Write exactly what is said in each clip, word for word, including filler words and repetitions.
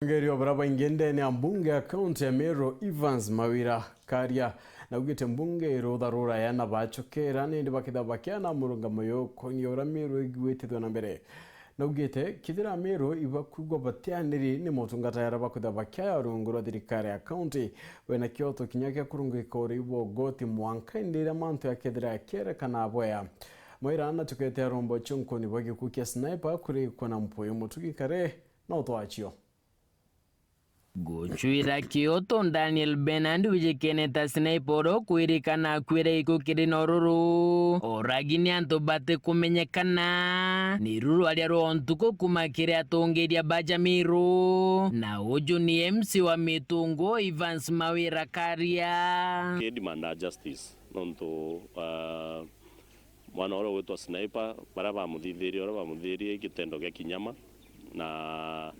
Ngerio bara baingi ndene ya mbunge ya kaunti ya Meru, Evans Mawira Karia, naugite mbunge irutha ruraya na bachokera, nindi bakitha bakiana murungamo yukonia uria Meru iguitithwe na mbere. Naugite kithira Meru ibakwigua batianiri ni motungata jaria bakwitha bakiaya rungu rwa thirikari ya kaunti, wena kioto kinya kia kurungika uriu bwa ugoti mwanka indi iria mantu yakethira yakierekana bwea. Mawira anachokete aromba uchonkoni bwa gikuo kia Sniper kurikwa na mpuyu mutugi kare na utwachio. Gucwira kioto Daniel Bernard wijikene ta Sniper uria ukwirikana akuire gikuo kiri na ururu. Oragi ni antu batikumenyekana. Ni ruru aria rwa ntuku kuma kiri atongeria ba Jamiru. Na uju ni M C wa Mitungu, Evans Mawira Karia. Ki demand a justice, nontu, ah, mwana uria ugwitwa Sniper, baria bamuthithirie, uria bamuthithirie gitendo gia kinyama, na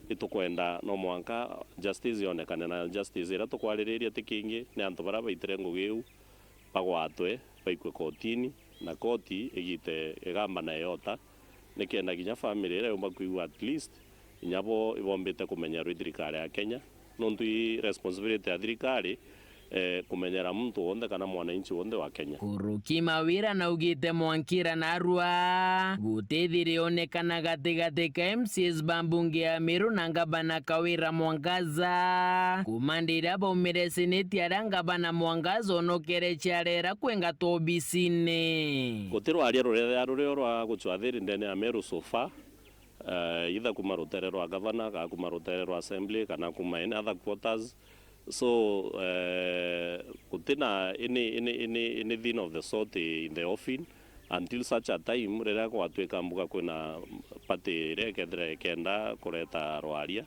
itukwenda no mwanka justice yonekane, na justice iria tukwaririria ti kingi, ni antu baria baitire ngugi iu bagwatwe, baikue kotini, na koti igite igamba na iota, nikenda kinya family iria yumba kwigua at least inya bo ibombite kumenya rwi thirikari ya Kenya, nontu i responsibility ya thirikari, eh, kumenyera muntu wonthe kana mwananchi wonthe wa Kenya. Kuruki Mawira naugite mwankira narua gutithirionekana gatigati ka M C As ba mbunge ya Meru na ngabana Kawira Mwangaza. Kuma ndiria baumire seneti aria ngabana Mwangaza onokere ciarera kwengatwa obisine. Guti rwaria ruria rurio rwa gucwa thiri ndene ya Meru so far. Eh, either kuma rutere rwa gavana, kana kuma rutere rwa assembly, kana kuma any other quarters. So, eh, gutina any, any, any, anything of the sort in the offing until such a time riria gwatuika mbuga kwina party iria ikethira ikenda kureta rwaria,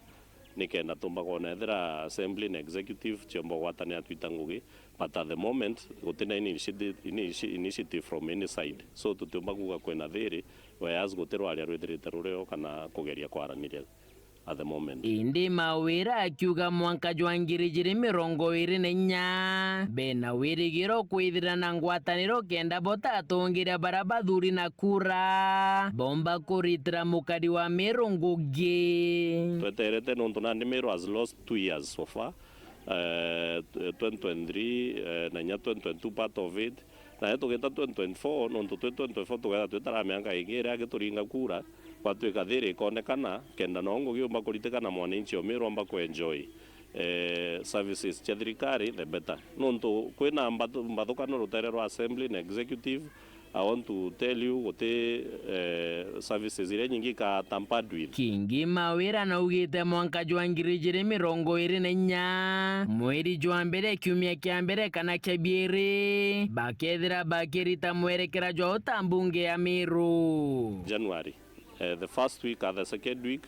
nikenda tumba kwona ethira assembly na executive ciomba kugwatanira twita ngugi. But at the moment, gutina initiative, initi-, initiative from any side. So, tutiumba kuuga kwina thiri, whereas guti rwaria rwithirite rurio kana kugeria kwaraniria at the moment. Indi Mawira akiuga mwanka jwa ngiri ijiri mirongo iri na inya, bena wirigiro kwithira na ngwataniro kenda botatongiria baria bathuri na kura, bomba kuritira mukari wa Meru ngugi. Tweterete nontu nandi Meru has lost two years so far. Eh, twenty twenty-three, eh, na inya twenty twenty-two part of it. Na tugita twenty twenty-four, nontu twi twenty twenty-four tugetha twitara miaka ingi iria agituringa kura, gwatuika thiri ikonekana, kenda no ngugi umba kuritikana mwananchi o Meru amba kuenjoy, eh, services cia thirikari, the better. Nontu kwina mbathu-, mbathukano rutere rwa assembly na executive, I want to tell you, guti, eh, services iria nyingi ka tampered with. Kingi Mawira naugite mwanka jwa ngiri ijiri mirongo iri na inya, mweri jwa mbere, kiumia kia mbere kana kia biiri, bakethira bakirita mwerekera jwa uta mbunge ya Meru. January, eh, the first week or the second week,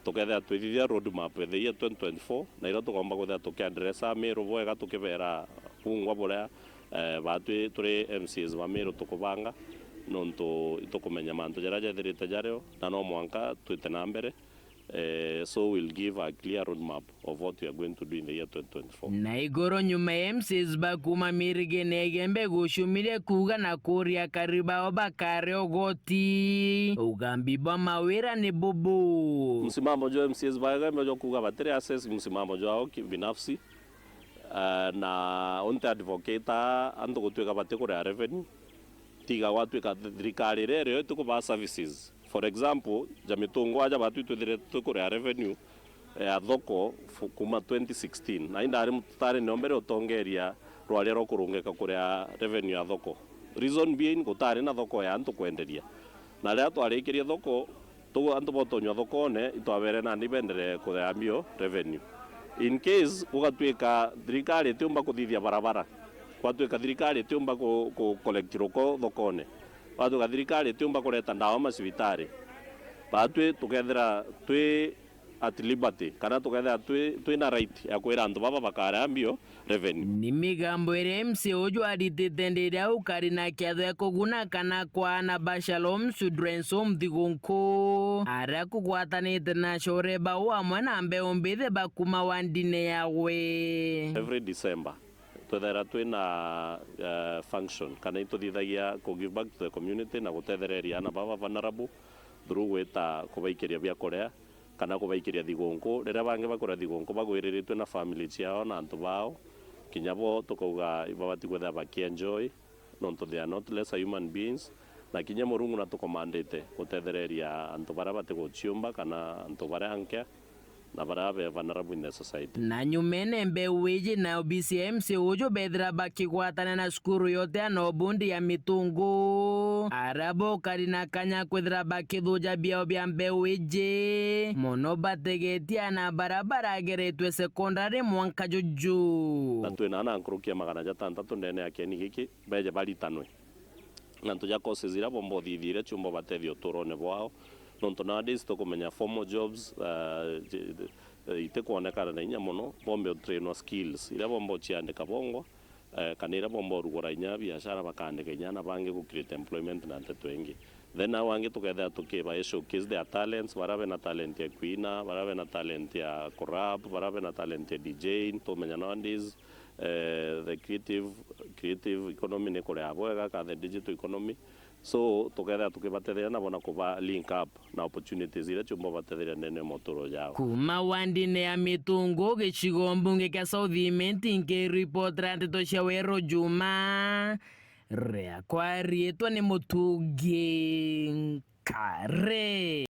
tukethira twithithia road map the year twenty twenty-four, na iria tukomba kwithira tukiadressa Meru bwega, tukibera bungwa buria, eh, batwi turi M C As ba Meru tukubanga, nontu itukumenya mantu jaria jethirite jario, na no mwanka twite na mbere. Eh, so we'll give a clear road map of what we are going to do in the year twenty twenty-four. Na iguru nyuma ya M C As ba kuma Mirigene Igembe gucumiria kuuga na kuria akari bao bakare ugoti, ugambi bwa Mawira ni bubu. Msimamo jwa M C As ba Igembe jwa kuuga batiri access, msimamo jwao ki-, binafsi. Eh, na unti advocate a antu gutuika batikuria revenue, tiga gwatuika th-, thirikari iria irio itikubaa services. For example, Jamitungu aja batwi twithire tukuria revenue ya thoko fu-, kuma twenty sixteen. Na indari mutari nio mbere utongeria rwaria rwa kurungika kuria revenue ya thoko. Reason being, gutari na thoko ya antu kwenderia. Na riria twarikirie thoko, tu-, antu botonywa thokone, itwabere nandi bendere kuria mbio revenue. In case gugatuika thirikari itiumba kuthithia barabara, gwatuika thirikari itiumba ku, ku collect ruko thokone, gwatuika thirikari itiumba kureta ndawa macibitari, batwi tukethira twi at liberty, kana tukethira twi, twina right ya kwira antu baba bakarea mbio revenue. Ni migambo iria M C A uju aritite ndiria ukari na kiatho ya kuguna kana kwaana ba Shalom Children's Home Thigunku, aria kugwatanite na acore bao amwe na mbeu mbithi ba kuma wandine yawe. Every December, twethera twina, eh, function, kana ituthithagia ku give back to the community na gutethereria ana baba vulnerable through gwita kubaikiria bia kuria. kana kubaikiria thigunku. Riria bangi bakuria thigunku bagwiriritue na family ciao na antu bao, kinya bo tukauga ibabati kwithira bakienjoy, nontu they are not lesser human beings, na kinya Murungu natukomandite gutethereria antu baria batiguciumba kana antu baria anke na baria be vulnerable in the society. Na nyumene mbeu iji na obisi ya M C A uju bethira bakigwatana na cukuru yote ya Nobundi ya Mitungu, aria bokari na kanya kwithira bakithuja biao bia mbeu iji, mono bategetie ana baria barageretwe sekondari mwanka juju. Na twina ana nkuruki ya magana jatantatu ndene ya kieni giki beje baritanwe. Na antu ja courses iria bomba uthithia iria ciumba ubatethia uturone bwao, nontu nowadays tukumenya formal jobs, uh, ji-, eh, itikwonekana na inya mono, bombe utrainwa skills iria bomba uciandika bongwa, eh, kana iria bomba urugura inya biashara bakandika inya na bangi gu create employment na nteto ingi. Then au angi tukethira tukiba showcase their talents, baria bena talent ya kuina, baria bena talent ya kurap, baria bena talent ya DJing, tumenya nowadays eh, the creative, creative economy ni kuria bwega ka the digital economy. So tukethira tukibatetheria nabo na kuba link up na opportunities iria ciumba batetheria ndene ya moturo jao. Kuma wandine ya Mitungu, gicigo mbunge kia South Imenti, nkiripotera nteto cia Weru Juma, riakwa riitwa ni Mutungi Nkare.